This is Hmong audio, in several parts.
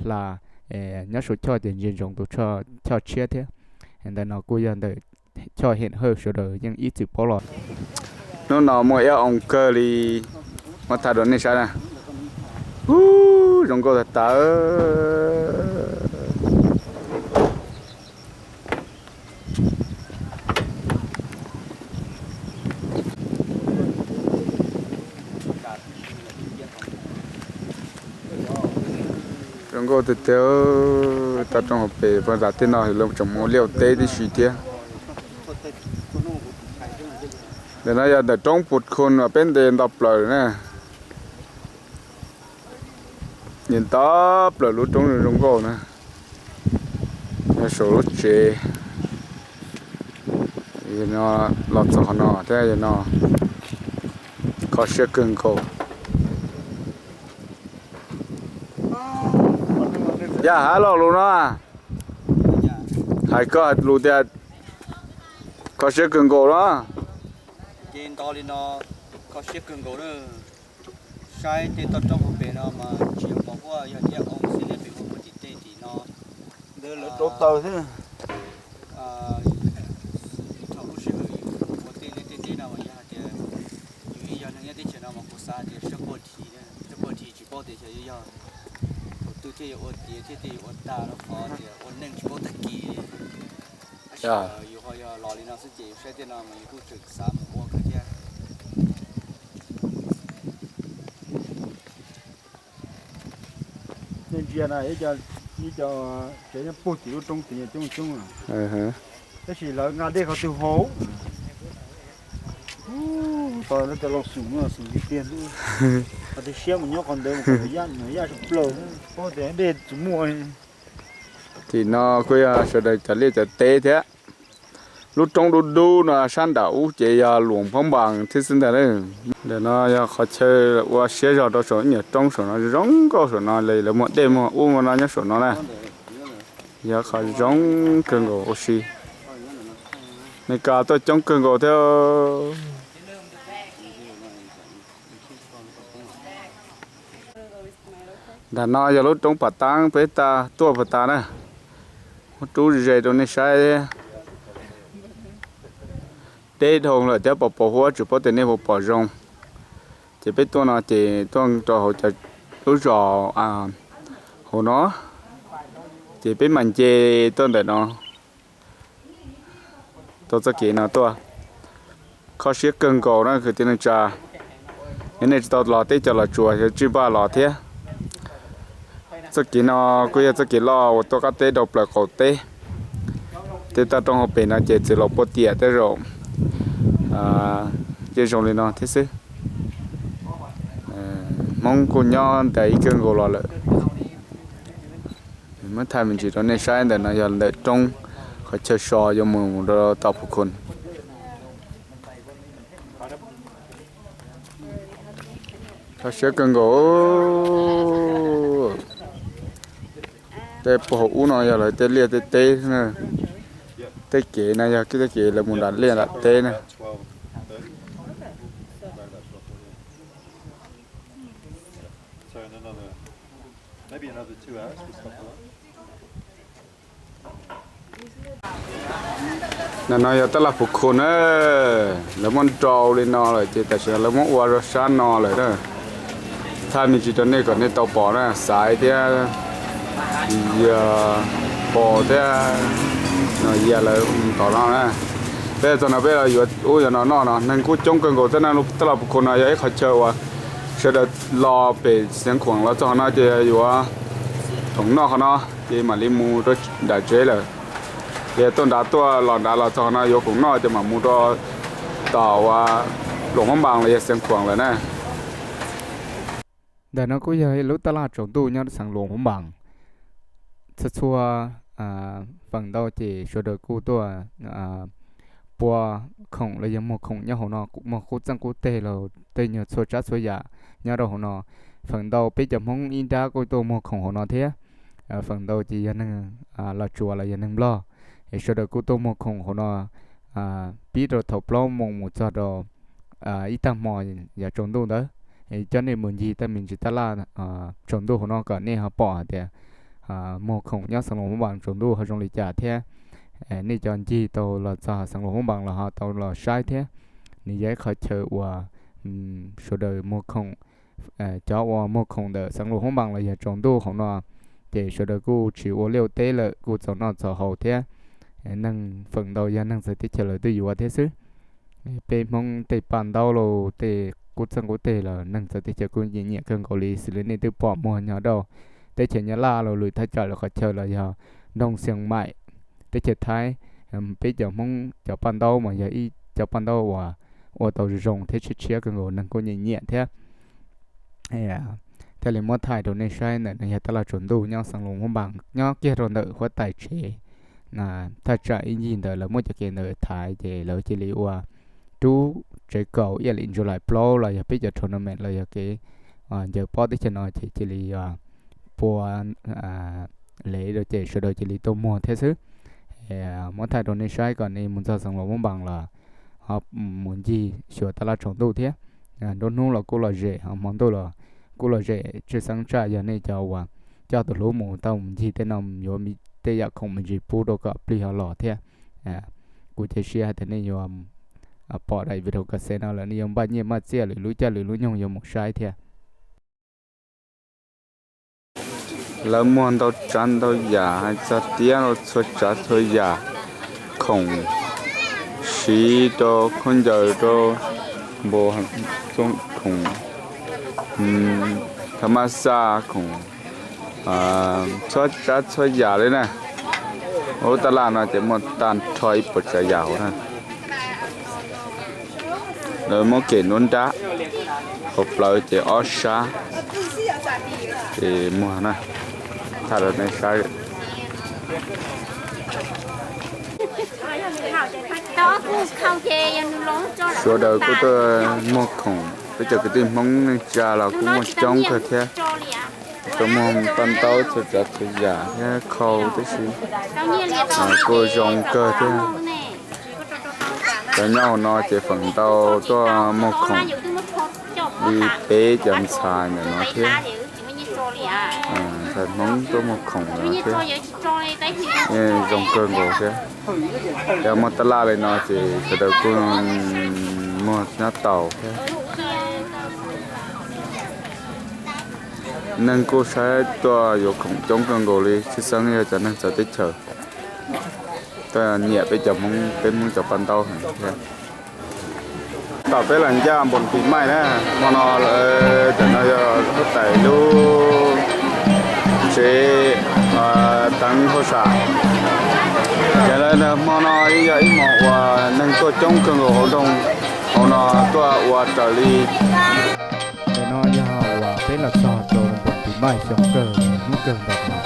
plas, nyob saum choj ces ntsia ntsoov tus choj tshiab thiab. Ntawm no kuj yog ntawm choj Hem Hawj sawv daws yeej ib txwm paub los. Hnub no muaj ib oo kawg li, muab thaij rau nej saib na. Ub, zoo nkauj tag tag. Zoo nkauj tiag tiag. Toj roob hauv pes pog tas tej no lawv tseem mus ua liaj ua teb tib si thiab. Ntawm no yog ntawm roob Pus Khun uas peb ntes nto plaws na. Ntes nto plaws lub roob zoo nkauj na. Yog saum lub tsev. Los txog qhov no thiab no, kho siab kawg nkaus. Yog hais lo lus no, hais koj lus tias kho siab kawg nkaus no. Ces nto li no, kho siab kawg nkaus na. Saib tej toj roob hauv pes no mas tsis yog pom huab, yog tias oo xwb neb pem ua pem tim tej tim no. Ntawd lawv rau taws xwb. Thaum lub sij hawm ua tej liaj tej teb no mas yog hais tias yus ib yog neeg nyob teb chaws no mas kuv xav tias sab puag dhi, sab puag dhi tsis paub tias xyov yuav yog thaum twg thiaj yuav ua tiav thiab thiaj yuav ua tag rau qhov tias ua neej tsis paub tag kis. Tab sis yus ho yog los li no xwb ces yus saib tej no mas yus kuj tseem xav mus ua kawg thiab. Nej ntsia na, ib co tsev nyob puag tim lub roob tid coob coob, tab sis lawv nqa dej qhov twg hauv. Ub, tau lawv cov laus xum no xum tiag tiag, qhov tiag siab mus nyob qhov ntawd mus kom yaj mus yaj tshaj plaws, paub tias dej tsis muaj. Tim no kuj yog sawv daws cov liaj cov teb thiab. Lub roob dub dub no sab nram ub ces yog Luam Phab Npas thiab xwb ntag. Ntawm no yog qhov chaw ua siab zog rau saum ib nyuag roob saum no zoo nkauj saum no li, lawv muag dej muag ub muag no nyob saum no na. Yog qhov zoo kawg nkaus ua si. Meskas tuaj coob kawg nkaus thiab. Nram no yog lub roob Pas Taab peb tuaj puag ta na. Muab rub ze rau nej saib. Deb dhau lawm thiab pos pos huab tsis paub tias nej puas pom zoo. Ces peb tuaj no ces tuaj rau hauv cov lub zos hauv no, ces peb mam nce tuaj ntawm no. Tuaj txoj kev no tuaj kho siab kawg nkaus na kwv tij neej tsa. Yog nej tsis tau los teb chaws Los Tsuas yog tsij npaj los thiab. Txoj kev no kuj yog txoj kev loj uas tuaj qab teb rau plaws qaum teb. Tej toj roob hauv pes no ces txwm los puag tiam tej zaum yeej zoo li no thiab xwb. Hmoob kuj nyob ntais ib kawg nkaus los lawm. Muab thaij me ntsis rau nej saib, ntawm no yog ntawm roob qhov chaw so yuav mus rau tom Phu Khun. Kho siab kawg nkaus. Tej puag hauv ub no yog lawv tej liaj tej teb na. Tej kev no yog tej kev lawv mus nram liaj nram teb na. Ntawm no yog tab laj Phu Khun na, lawv muab nrau li no lawm ces tam sim no lawv muab ua rau sab no lawm na. Thaij me ntsis rau nej kom nej tau pom na, xaiv thiab yog pos thiab no yog lawv tom no na. Peb txog no peb los yuav ub yuav no noj no, neeg kuj coob kawg nkaus thiab na. Tab laj Phu Khun no yog ib qhov chaw uas sawv daws los pem Xeev Khuam los txog qhov no ces yuav khoom noj qhov no ces mam li mus rau nram tsev lawm. Ces tuaj nrad tuaj los nrad los txog qhov no yuav khoom noj ces mam mus rau tom uas Luam Phab Npas los yog Xeev Khuam lawm na. Ntawm no kuj yog lub tab laj tsaus ntuj nyob xeev Luam Phab Npas. Txhua txhua feem ntau ces sawv daws kuj tuaj pua khoom los yog muag khoom nyob hauv no, muag qub txeej qub teg los tej nyuag txhua tsav txhua yam nyob rau hauv no. Feem ntau peb cov Hmoob ib nrab kuj tuaj muag khoom hauv no thiab. Feem ntau ces yog neeg Los Tsuas los yog neeg Nplog, es sawv daws kuj tuaj muag khoom hauv no pib rau thaum plaub moos mus txog rau ib tag hmo yav tsaus ntuj ntawd. Coj nej mus ncig tej me ntsis tab laj tsaus ntuj hauv no kom nej ho pom hais tias muag khoom nyob Xeev Laus Hmoob Npaas tsaus ntuj ho zoo li cas thiab. Nej cov ncig tau los txog Xeev Laus Hmoob Npaas los ho tau los saib thiab. Nws yog ib qhov chaw uas sawv daws muag khoom, cov uas muag khoom ntawm Xeev Laus Hmoob Npaas los yog tsaus ntuj hauv no ces sawv daws kuj tsis ua liaj ua teb lawm, kuj txaus noj txaus haus thiab. Neeg feem ntau yog neeg txawv teb chaws lawv twb yuav thiab xwb. Peb Hmoob tej paj ntaub los tej qub txeeg qub teg los neeg txawv teb chaws kuj nyiam nyiam kawg nkaus li, xws li nej twb pom muag nyob rau teb chaws Nyab Laj los lwm thaj tsam lwm qhov chaw los yog nroog Xias Maim teb chaws Thaib. Peb cov Hmoob cov paj ntaub mas yog ib cov paj ntaub uas ua tau zoo thiab tshiab tshiab kawg nkaus, neeg kuj nyiam nyiam thiab. Thiaj li muab thaij rau nej saib ntawm no yog tab laj tsaus ntuj nyob Xeev Laus Hmoob Npaas nyob kiag rau ntawm huab tais tsev. Thaj tsam ib ncig ntawd lawv muab cov kev ntawd thaiv ces lawv cia li ua rub tsev kaus ib yam li July plaub los yog peb cov tournament los yog kev ncaws pob teb chaws no ces cia li pua lev rau ces sawv daws cia li tuaj muag thiab xwb. Muab thaij rau nej saib kom nej mus txog Xeev Laus Hmoob Npaas los ho mus ncig xyuas tab laj tsaus ntuj thiab. Nruab hnub los kuj lom zem, ho hmo ntuj los kuj lom zem, tshwj xeeb tsam yog nej cov uas coj tus hlub mus tau mus ncig tej no yuav tej yam khoom me ntsis pub rau kom plig ho los thiab. Kuv cia siab hais tias nej yuav pom daim video kase no lawm nej yuav npaj nyiaj npaj txiaj lwm lub caij lwm lub nyoog yuav mus saib thiab. Lawv muag ntau tsav ntau yam hais txog tiab rau txhua tsav txhua yam, khoom siv rau khaub ncaws rau npua, khoom tha mab xaj, khoom txhua tsav txhua yam li na. Hauv tab laj no ces muaj tag nrho ib puas tsav yam hauv na. Lawv muab kem nruab nrab, hauv plawv ces ob sab, ces muag na, thaij rau nej saib. Sawv daws kuj tuaj muag khoom, peb cov kwv tij Hmoob neej tsa los kuj muaj coob kawg thiab. Tuaj muag paj ntaub txhua tsav txhua yam thiab khau tib si, kuj zoo kawg thiab. Cov nyob hauv no ces feem ntau tuaj muag khoom li peb cov ntxhais ntawm no thiab. Ntxhais Hmoob tuaj muag khoom no thiab, zoo kawg nkaus thiab. Yog muaj tab laj li no ces sawv daws kuj muag nyob tau thiab. Neeg kuj saib tuaj yuav khoom coob kawg nkaus li, tshwj xeeb yog cov neeg txawv teb chaws, tuaj nyiam peb cov Hmoob, peb Hmoob cov paj ntaub heev thiab. Tom peb los ncaj npun pis maij na, hmo no lawm, tam no yog huab tais lub tsev teev hauj sam. Ces lawv hmo no yog ib hmo uas neeg tuaj coob kawg nkaus hauv nroog hauv no tuaj ua raws li. Ntawm no yog uas peb los txog rau npun pis maij xyoo kawg hnub kawg ntawm no.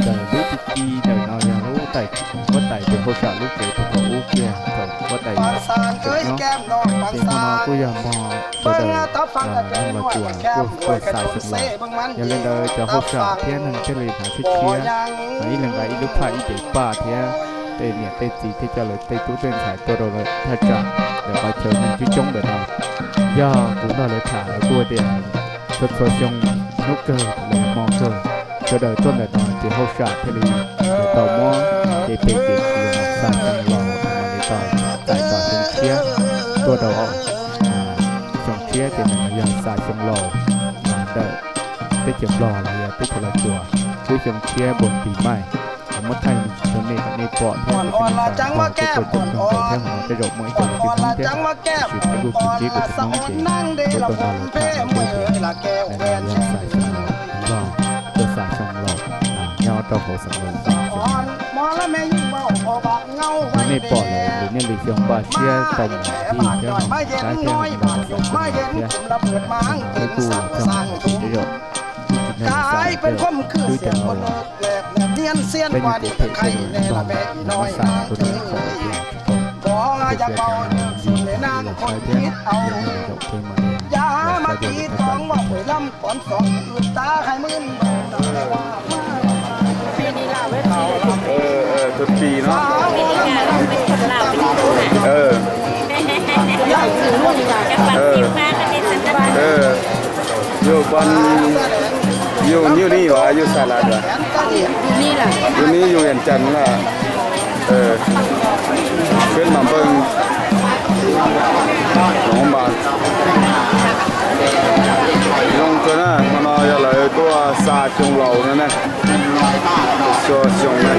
Raws lub tib ki ntawm no yog lub tais, huab tais tus hauj sam lub tsev thaum ub kiag thaum huab tais tseem nyob. Ces hmo no kuj yog hmo sawv daws neeg los tsuas kuj tuaj xa xyoo laus. Yog li ntawd cov hauj sam thiab neeg thiaj li hnav tshiab tshiab, ib leeg nqa ib lub phaj ib cev paj thiab tej niam tej txiv thiab coj lawv tej tub tej ntxhais tuaj rau lawv thaj tsam ntawm qhov chaw neeg coob coob ntawm no. Yog kuv nrog lawv tham lawv kuj tias txhua txhua xyoo hnub kawg los yog hmo kawg sawv daws tuaj ntawm no ces hauj sam thiaj li yuav tau muab kev pem kev kwv xa xyoo laus no li tau txais tos xyoo tshiab tuaj rau xyoo tshiab ces ntawm no yog xa xyoo laus ntawm teb chaws Nplog los yog teb chaws Los Tsuas, lub xyoo tshiab npun pis maij. Muab thaij rau nej kom nej pom thiab kom nej tau txog tuaj coob kawg nkaus thiab hmo no tej zaum muaj ib co kwv tij Hmoob thiab, tiam sis peb kuj kwv tij kwv tij Hmoob ces kuj tau nrog lawv tham lawv kuj tias ntawm no yog xa xyoo laus, Nplog tuaj xa xyoo laus nyob rau hauv Xeev Laus Xeev Khuam. Yog nej pom lawm lwm niaj lwm xyoo npaj siab tau mus ncig thiab saib thiab ua xyoo laus thiab. Hmo no peb kuj los txog ces tej zaum kuj tsis nrog lawv xa lawm, twb cov uas peb niag kuv phem tej no los muab xa tuaj rau lub qhov tias tsis tau, ces cia cov no ncig los saib thiab, yog nej zaum peb mam li los saib dua lub thaj tsam no. Tus ris no. Yog pab Yus nyuj nib yuav yus xav lawm, yus nib yus Vias Cas lawm. Peb mam npaj Luam Hoob Npas zoo kawg na. Hmo no yog lawv tuaj xa xyoo laus no na, xyoo na.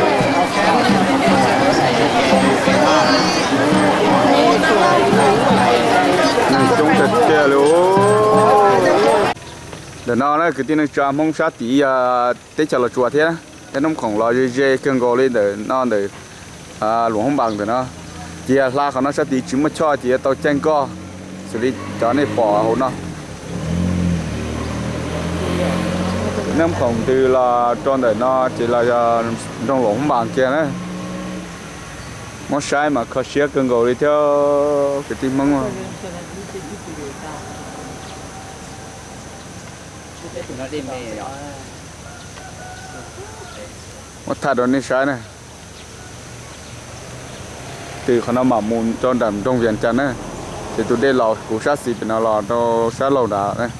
Neeg coob tiag tiag li. Ntawm no na kwv tij neej tsa Hmoob sab tid yog teb chaws Los Tsuas thiab, tej Hmoob khoom los ze ze kawg nkaus li ntawm no ntawm Luam Hoob Npas ntawm no. Ces yog hla qhov no sab tid tsis muaj choj ces yuav tau caij nkoj xws li cov nej pom hauv no. Neb khoom ntws los rau ntawm no ces los yog nroog Luam Hoob Npas kiag na. Muab saib mas kho siab kawg nkaus li thiab kwv tij Hmoob. Muab thaij rau nej saib na. Twb qhov no mam mus rau nram nroog Vias Cas na, ces tus dej los kuv sab xis pem no los rau sab laug nrad.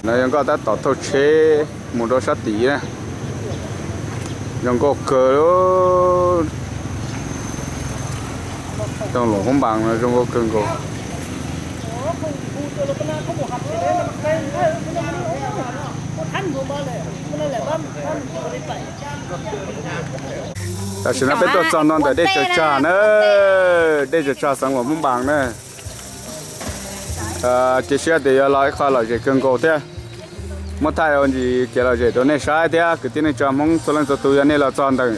No yog nkoj tab tom thauj tsheb mus rau sab tid na. Zoo nkauj kawg. Nroog Luam Hoob Npas no zoo nkauj kawg nkaus. Tam sim no peb tuaj txog no ntawm dej Tsaws Tsag na, dej Tsaws Tsag xeev Luam Hoob Npas na. Cia siab tias yuav los ib qho lom zem kawg nkaus thiab. Muab thaij ua ntsis kev lom zem rau nej saib thiab kwv tij neej tsa Hmoob txhua leej txhua tus, yog nej los txog ntawm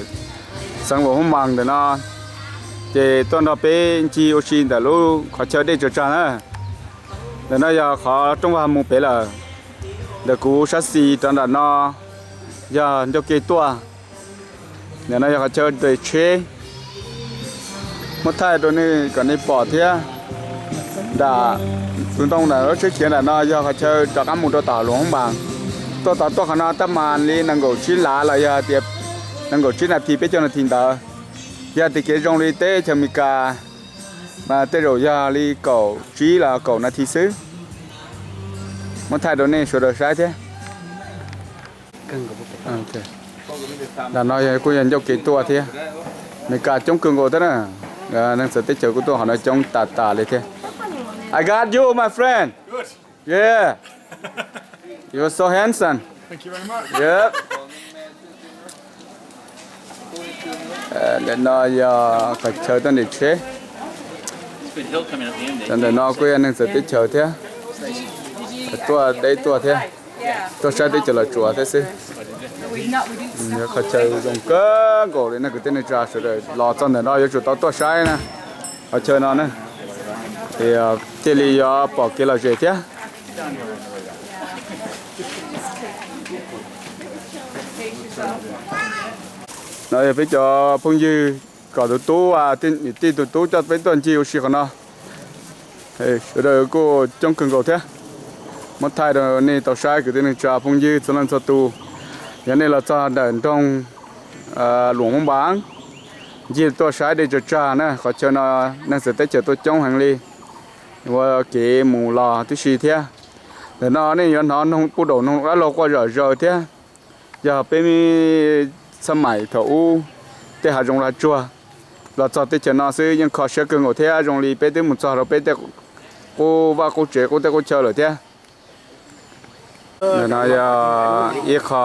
xeev Luam Hoob Npas ntawm no, ces tuaj nrog peb ncig ua si ntawm lub qhov chaw dej Tsaws Tsag na. Ntawm no yog qhov rooj vag mus pem lawm. Ntawm kuv sab xis rov nram no yog ncauj ke tuaj. Ntawm no yog qhov chaw nres tsheb, muab thaij rau nej kom nej pom thiab. Nram tus ntoo nram lub tsheb khiav nram no yog qhov chaw rov qab mus rau tom Luam Hoob Npas. Tuaj tod tuaj qhov no tab mas li nees nkaum tsib lav los yog tias nees nkaum tsib nas this peb caug nas this ntawd. Yog tias kev zoo li teb chaws Amelikas mas tej zaum yog li kaum tsib los kaum nas this xwb. Muab thaij rau nej sawv daws saib thiab. Nram no kuj yog ncauj kev tuaj thiab. Amelikas coob kawg nkaus thiab na. Neeg txawv teb chaws kuj tuaj qhov no coob tas tas li thiab. I got you, my friend. Yeah. You are so handsome. Yep. Ntawm no yog qhov chaw tuaj nres tsheb. Ntawm no kuj yog neeg txawv teb chaws thiab, tuaj deb tuaj thiab, tuaj saib teb chaws Los Tsuas thiab xwb. Yog qhov chaw zoo kawg nkaus li na kwv tij neej tsa sawv daws los txog ntawm no yuav tsum tau tuaj saib na, qhov chaw no na, thiaj li yuav pom kev lom zem thiab. No yog peb cov phooj ywg kom tus tub, niam tij tus tub coj peb tuaj ncig ua si qhov no. Sawv daws kuj coob kawg nkaus thiab. Muab thaij rau nej tau saib kwv tij neej tsa phooj ywg txhua leej txhua tus, yog nej los txog ntawm nroog Luam Hoob Npas, ncig tuaj saib dej Tsaws Tsag na, qhov chaw no neeg txawv teb chaws tuaj coob heev li, ua kev mus los tib si thiab. Ntawm no nej yuav hnov noog puj daum noog dab laug quaj zom zaws thiab. Yog peb txhab maim thaum ub tej hav zoov hav tsuag los txog teb chaws no xwb yeej kho siab kawg nkaus thiab zoo li peb twb mus txog rau peb tej qub vaj qub tsev qub teb qub chaw lawm thiab. Ntawm no yog ib qho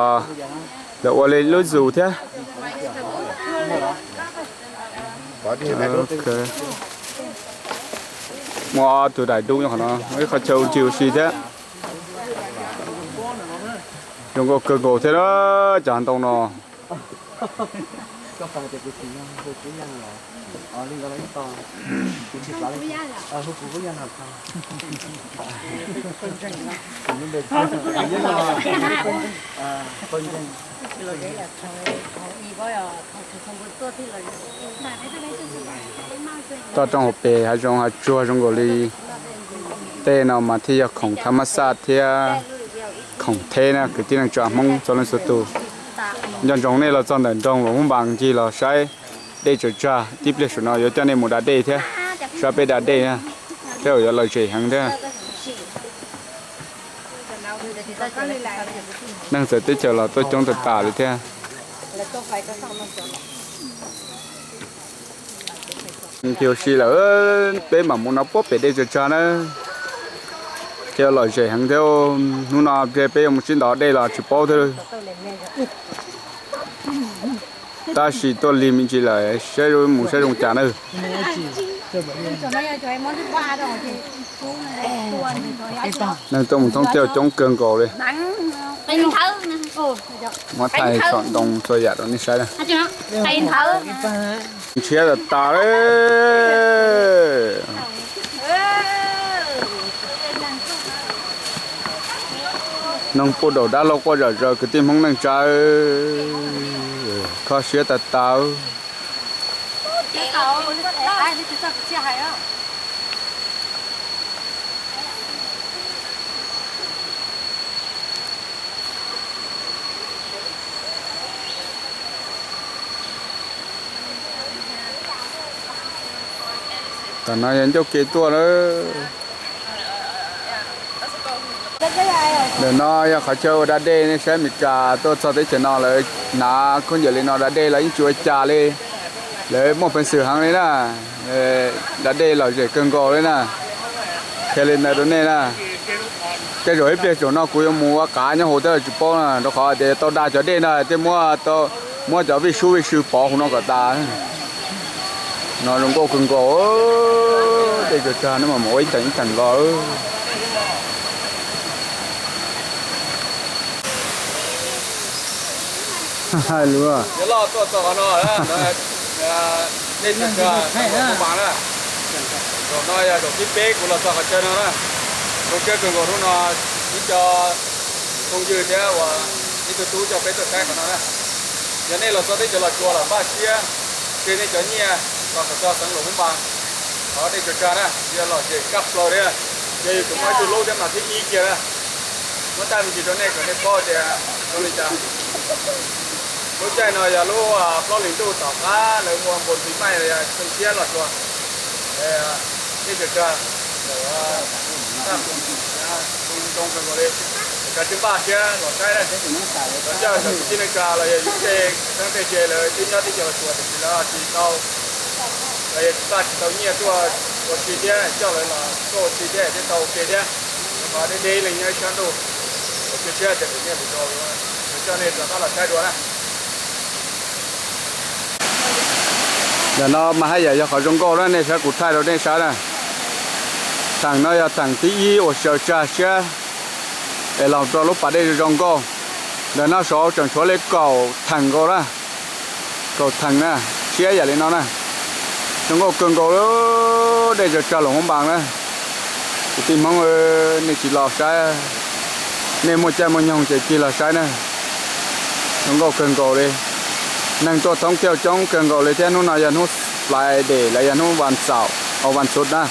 lawv ua li lub zoo thiab. Muaj ob tug daim dub nyob qhov no, ib qho chaw ua ncig ua si thiab. Zoo nkauj kawg nkaus thiab cov ntoo no. Toj roob hauv pes hav zoov hav tsuag zoo nkaus li tej no mas thiaj yog khoom thab mab xaj thiab khoom theb na kwv tij neej tsa Hmoob txhua leej txhua tus. Nco ntsoov nej los txog ntawm nroog Luam Hoob Npas ncig los saib dej Tsaws Tsag, tib pliag saum no yuav coj nej mus da dej thiab, saib peb da dej na, tej zaum yuav lom zem heev thiab. Neeg txawv teb chaws los tuaj coob tas tas li thiab. Nce ua si lawm, peb mam mus no puag pem dej tsag tsag na. Thiab lom zem heev thiab, hnub no peb yuav mus sib ntaus dej los tsis paub thiab. Tab sis tuaj lig me ntsis lawm, saib mus saib zoo cas na. Neeg tuaj mus thoob thiaj coob kawg nkaus li. Muab thaij tsom ntoo txhua yam rau nej saib na. Ntshiab tas tas li. Noog puj daum dab laug quaj zom zaws kwv tij Hmoob neej tsa, kho siab tas tas. Tam no yog ncauj ke tuaj lawm. Ntawm no yog qhov chaw ua da dej, nej saib Meskas tuaj txog teb chaws no lawv hnav khaub ncaws li no da dej los yeej tsis ua cas li. Lawv muaj peev xwm heev li na. Da dej lom zem kawg nkaus li na. Qhia li ntawd rau nej na. Tej zaum ib pliag tsaum no kuv yuav mus ua qav nyob hauv thiab los tsis paub na, rau qhov tias tau da cov dej no thiaj muab, muab cov vij sub vij sw pov hauv no kom tas. No zoo nkauj kawg nkaus, dej tsag tsag no mas mus ua ib theem ib theem los. Hais lus. Yog loj tuaj txog qhov no, nej tsis tshua tau mas na. Zaum no yog zaum thib peb kuv los txog qhov chaw no na. Zoo siab kawg nkaus hnub no ib co phooj ywg thiab uas ib tug tub coj peb tuaj saib qhov no na. Yog nej los txog teb chaws Los Tsuas los npaj siab tseg nej cov nyiaj los kom txog xeev Luam Phab Npas, qhov dej tsag tsag na, yog lom zem kab plaws li. Yog yus tus muaj ib tug hlub thiab mas thib ib kiag na. Muab thaij me ntsis rau nej kom nej paub tias zoo li cas. Lub caij no yog lub plaub hlis ntuj tom qab lawv muag npua ntxis maij los yog xyoo tshiab Los Tsuas. Dej tsag tsag, zoo zoo kawg nkaus li. Cov twb npaj siab los saib na, los coj cov kwv tij neej tsa los yog yus tej xeeb tej ze lawv twb nyob teb chaws Los Tsuas tiam sis lawv tsis tau, los yog tsis npaj tsis tau nyiaj tuaj ua si thiab, coj lawv los tuaj ua si thiab thiaj tau ua ke thiab. Rau qhov deb deb leej nyob ib sab ntuj, ua siab tias nyiaj lus rau, coj nej rov qab los saib dua na. Ntawm no mas haj yam yog qhov zoo nkauj na, nej saib kuv thaij rau nej saib na. Theem no yog theem thib ib uas sawv tsag siab es los rau lub pas dej zoo nkauj. Ntawm no saud tseem tshuav li kaum theem nkaus na, kaum theem na, siab yam li no na. Zoo nkauj kawg nkaus li, dej tsag tsag Luam Phab Npas na. Kwv tij Hmoob, nej tsis los saib, nej muaj caij muaj nyoog ces tig los saib na. Zoo nkauj kawg nkaus li. Neeg tuaj thoob thiaj coob kawg nkaus li thiab, hnub no yog hnub Friday los yog hnub vas xaum, vas xuv na.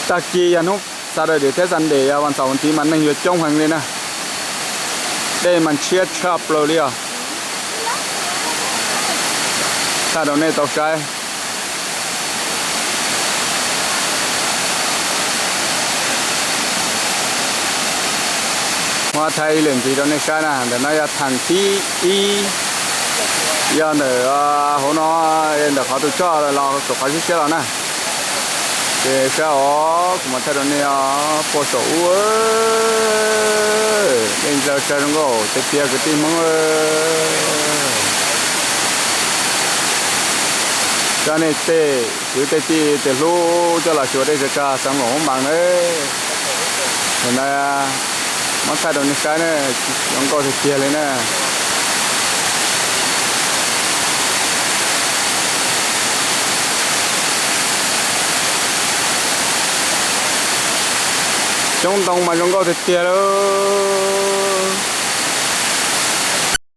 Tag kis yog hnub Saturday thiab Sunday yog vas xaum vas tiv mas neeg yuav coob heev li na. Dej mas ntshiab tshaj plaws li os. Thaij rau nej tau saib. Muab thaij ib lwm ntxiv rau nej saib na, ntawm no yog theem thib ib, yog ntawm hauv no, ntawm qhov tus choj los saum qhov siab siab los na. Ces saib os, kuv mam thaij rau nej os, puag saum ub, dej ntshiab tsag zoo nkauj tiag tiag kwv tij Hmoob. Coj nej tej kwv tej tij tej hlub coj los xyuas dej tsag tsag xeev Luam Phab Npas na. Ntawm no muab thaij rau nej saib na, zoo nkauj tiag tiag li na. Xyoob ntoo mas zoo nkauj tiag tiag li.